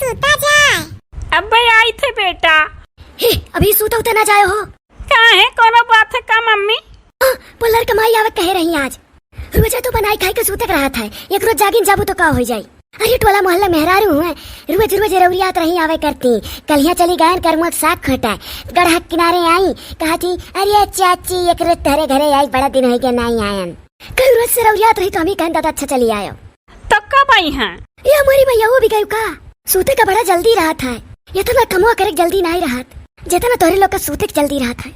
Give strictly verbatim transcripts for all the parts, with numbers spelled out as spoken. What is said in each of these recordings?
सूता जाए। अबे आई थे बेटा। हे, अभी सूता उता ना जाए हो। काहे, कोनो बात है का मम्मी? हाँ, पोल्लर क माई आवे कहे रही आज। रोजे तो बनाई खाई के सूते के रहत है, एक रोज जागिन जाबू तो का होइ जाई? अरे टोला मोहल्ला मेहरारू हुए, रोज रोज रौरियात रही आवे करती। कलिया चली गयन करमुआ क साग खोटा, गड़हा किनारे आई, कहा थी, "अरे चाची, एक रोज तोहरे घरे आई, बड़ा दिन होइ गया नाई आयन।" कल रोज से रौरियात रही तो हम ही कहन, "दादा अच्छा चली आयो।" तो कब आई हैं? ये हमारी मैया वो भी गई का? सूते का बड़ा जल्दी रहत है, इतना कमवा करे के जल्दी नाई रहत, जितना तोहरे लोग का सूते के जल्दी रहत है।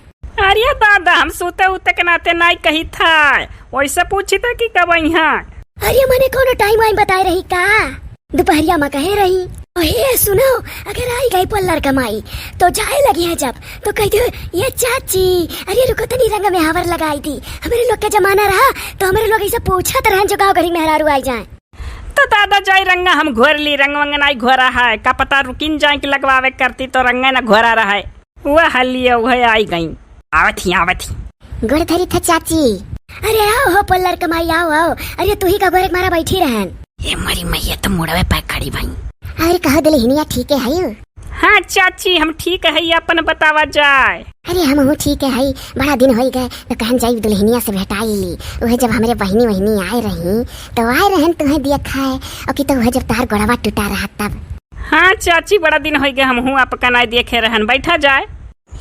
अरे दादा, हम सूते उते के नाते नाई कही था, वैसे पूछी था कि कब आई हैं। अरे मने कोनो टाइम वाइम बताए रही का? दोपहरिया में कहे रही। अहे सुनो, अगर आई गई पोल्लर क माई तो जाए लगी है जब, तो कह दियो, "ये चाची, अरे रुको तनी रंग में हावर लगाई दी।" हमरे लोग के जमाना रहा तो हमरे लोग ऐसे पूछत रहन जो गाँव गढ़ी मेहरारू आई जाए। तो दादा जाई रंगा हम घोर ली, रंग वंग नाई घोरा है, का पता रुकिन जाए कि लगवावे करती तो रंगे ना घोरा रहा है। वह हलिया वह आई गई। आवत ही, आवत ही। गोड़ धरी था चाची। अरे आओ हो पोल्लर क माई, आओ, आओ। अरे तू ही का गोरे क मारा बैठी रहन। ये मरी मैया तो मुड़वे पे खड़ी भई। अरे कहो दुल्हनिया ठीक है, हयू? हाँ चाची, हम ठीक है, अपन बतावा जाए। अरे हम हूँ ठीक है, बड़ा दिन होई गए, तो कहन जाई दुल्हनिया से भेटाई ली। वह जब हमरे बहिनी वहिनी आए रही, तो आए रहन तुम्हें देखा है, और कि तो वह जब तार गोड़वा टूटा रहा तब। हाँ चाची, बड़ा दिन होई गए, हम हूँ आपका नाई देखे रहन। बैठा जाए।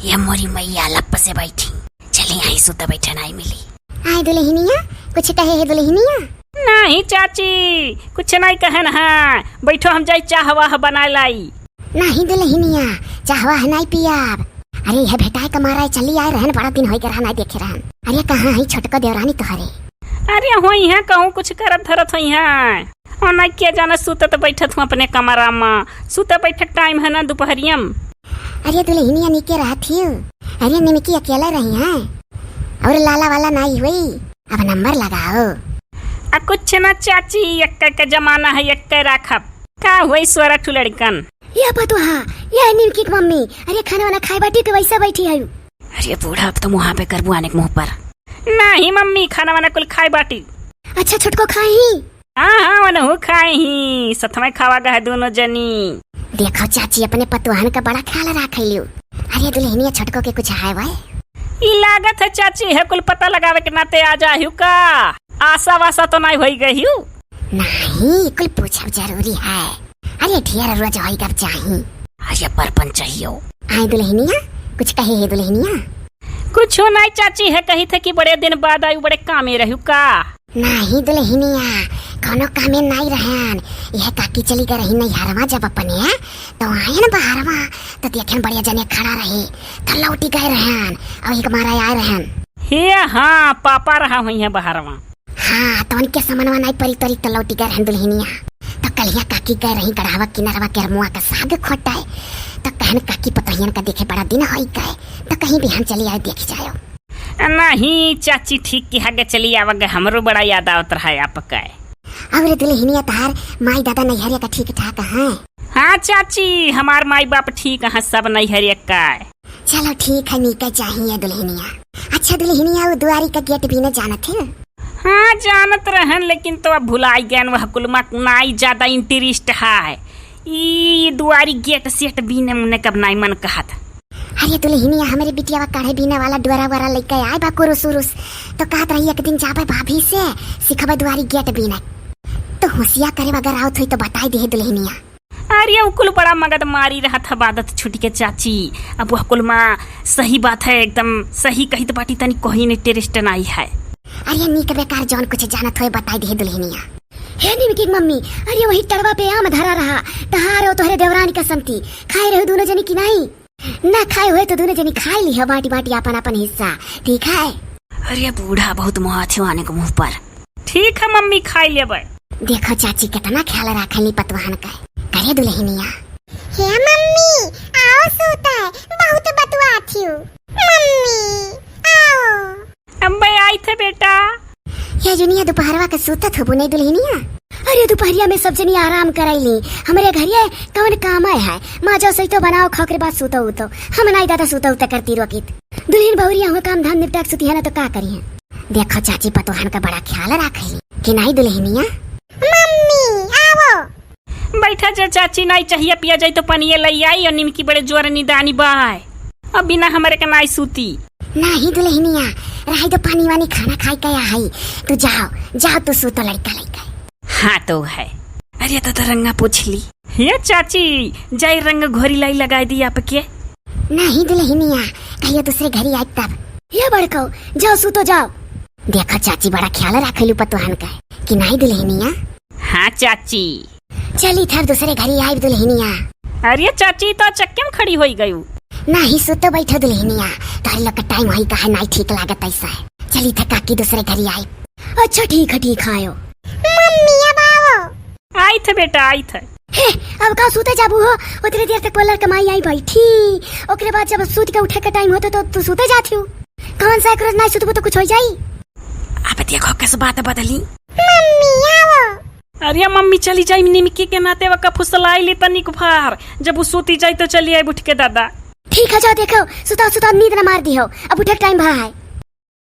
ये मोरी मैया लप से बैठी, चली आई सुत बैठे नाई मिली। आए दुल्हनिया, कुछ कहे है दुल्हनिया? नहीं चाची, कुछ नहीं कहन है, बैठो हम जाई चाह वाह बनाए लाई। नहीं दुल्हनिया, चाह वाह नहीं पियाब। अरे यह भेटाए कमारा चली आए रहन, बड़ा दिन होई गए रहा नहीं देखे रहन। अरे कहाँ है छोटको देवरानी तोहरे? अरे होई है कहूँ कुछ करत धरत होई है। और नहीं के जाने सुतत बैठत हूँ अपने कमरा में। सुते बैठक टाइम है ना दोपहरिया में। अरे दुल्हनिया नीके रहत ही। अरे निमकी अकेले रही है और लाला वाला नाई हुई। अब नंबर लगाओ। आ कुछ ना चाची, एक के जमाना है, एक के राखब। का हुई सोरा ठू लड़कन? या पतोहा, या निमकी के मम्मी, अरे खाना वाना खाए बाटी के वैसे बैठी है। अरे बूढ़ा, अब तो मुँह पे करबू आने के मुँह पर। नहीं मम्मी, खाना वाना कुल खाए बाटी। अच्छा छोटको खाए ही? हाँ हाँ, वनहू खाए ही, सथमे खावा गए दोनों जनी। देखो चाची, अपने पतोहन का बड़ा ख्याल राख लियो। अरे दुल्हनिया छोटको के कुछ है भाई? ई लागत है चाची, है कुल पता लगावे के नाते आ जाहियो का? आशा वाशा तो नहीं होई गहियो? नहीं, कुल पूछब जरूरी है। अरे ढेर रोज होई गब चाही। अरे परपन चाहियो। आए दुल्हनिया, कुछ कहे है दुल्हनिया? कुछ नहीं चाची, है कही थे कि बड़े दिन बाद आयु, बड़े कामे रहू का? नहीं दुल्हनिया, कोनो कामे नहीं रहन। यह काकी चली गई रही नैहरवा जब अपने, तो आयन बहरवा, तो देखेन बढ़िया जने खड़ा रहे, तो लौटी गए रहन, और एक मारा आए रहन। हे हाँ, पापा रहा हुई है बहरवा। हाँ, तो उनके समनवा नहीं परी तरी तो लौटी गए रहन दुल्हनिया। तो कलिया काकी गए रही गढ़ावा किनरवा के रमुआ का साग खोटाए, तो कहन काकी पतोहियन का देखे बड़ा दिन होई गए, तो कहीं बिहान चली आए देख जायो। नहीं चाची, ठीक की हगे चली आवगे, हमरो बड़ा याद आवत रहा है आपका। और दुल्हनिया तहार माई दादा नैहरिया का ठीक ठाक हैं? हाँ चाची, हमार माई बाप ठीक हैं सब नैहरिया का। चलो ठीक है, नीके चाहिए दुल्हनिया। अच्छा दुल्हनिया, वो दुआरी का गेट बीने जानत है? हाँ जानत रहन, लेकिन तो अब भुलाई गए, वह कुलमा नाई ज्यादा इंटरेस्ट है। ई दुआरी गेट सेट बीने मुने कब नाई मन कहत। अरे दुल्हनिया, हमरे बिटियावा काढ़े बीने वाला डोरा वोरा लेके आए बा कुरुस उरुस, तो कहत रही एक दिन जाबे भाभी से, सिखबे दुआरी गेट बीने। तो होशिया करे अगर आवत होई तो बताई दे दुल्हनिया। अरे उ कुल बड़ा मगज मारी रहत है, आदत छूट के चाची। अब वह कुल माँ सही बात है, एकदम सही कही तो बाटी, तनी कोई इंटरेस्ट नाई है। अरे नीक बेकार जौन कुछ जानत होए बताई दे दुल्हनिया। हे निमकी के मम्मी, अरे वही टड़वा पे आम धरा रहा, तहार और तोहरे देवरानी का संती खाए रहो दोनों जनी की नाई? ना खाए हुए तो दोनों जनी खाए ली है बाटी बाटी अपन अपन हिस्सा, ठीक है? अरे बूढ़ा बहुत मुहा थियो आने को मुंह पर। ठीक है मम्मी, खाए लेबे। देखो चाची कितना ख्याल रखेली पतवाहन का। करे दुल्हनिया। हे मम्मी, आओ सूते, बहुत बतुआ थियो। मम्मी, आओ। अम्बे आई थे बेटा। ये जुनिया दोपहरवा के सूतत हबू नहीं दुल्हनिया? अरे दोपहरिया में सब जनी आराम कराई ली। हमरे घरिया कौन काम है? माँ जो सही तो बनाओ, खाओ के बाद सूतो उतो। हम नाई दादा सूतो उतो करती रोकित। दुल्हन बहुरिया हुआ काम धाम निपटा के सुती है ना तो का करी है? देखो चाची पतोहन का बड़ा ख्याल रखेली कि नाई दुल्हनिया? मम्मी, आओ। बैठा जे चाची नाई चाहिए पिया जाई तो पनिये लई आई और निमकी बड़े जोर निदानी बाय। अब बिना हमरे के नाई सूती। नाही दुल्हनिया, रही दो पानी वानी खाना खाई के आई। तू जाओ, जाओ तू सूतो लड़का लइके। हाँ तो है। अरे तो, तो रंगा पूछ ली। हे चाची, जाई रंग घोरी लाई लगाई दी आपके। नाही दुल्हनिया, कहियो दूसरे घरी आई तब। ये बड़को, जाओ सूतो जाओ। देखो चाची, बड़ा ख्याल राखेलू पतोहन का, कि नाही दुल्हनिया? हाँ चाची। चली थर दूसरे घरी आइब दुल्हनिया। अरे चाची, तो चक्के में खड़ी होई गयू। नाही, सुतो बैठो दुल्हनिया, तोहरे लोग के टाइम होई का है, नाही ठीक लागत ऐसा है। चली थे काकी दूसरे घरी आइब। अच्छा ठीक है, ठीक है, आयो। मम्मी अब आओ। आई थे बेटा, आई थे। हे, अब का सूते जाबू हो? उतने देर तक पलर के माई आई बैठी, ओकरे बाद जब सूत के उठे के टाइम होता तो तू सूते जाती हूँ। कौन सा एक रोज नाही सुतबू तो कुछ हो जाई? अब देखो कस बात बदली। मम्मी आओ। अरे मम्मी चली जाई, निमकी के नाते वका फुसलाई ली तनिक भार, जब उ सूती जाई तो चली आई उठ के दादा। ठीक है, जाओ देखो, सुता सुता नींद न मार दी हो, अब उठे टाइम भा है।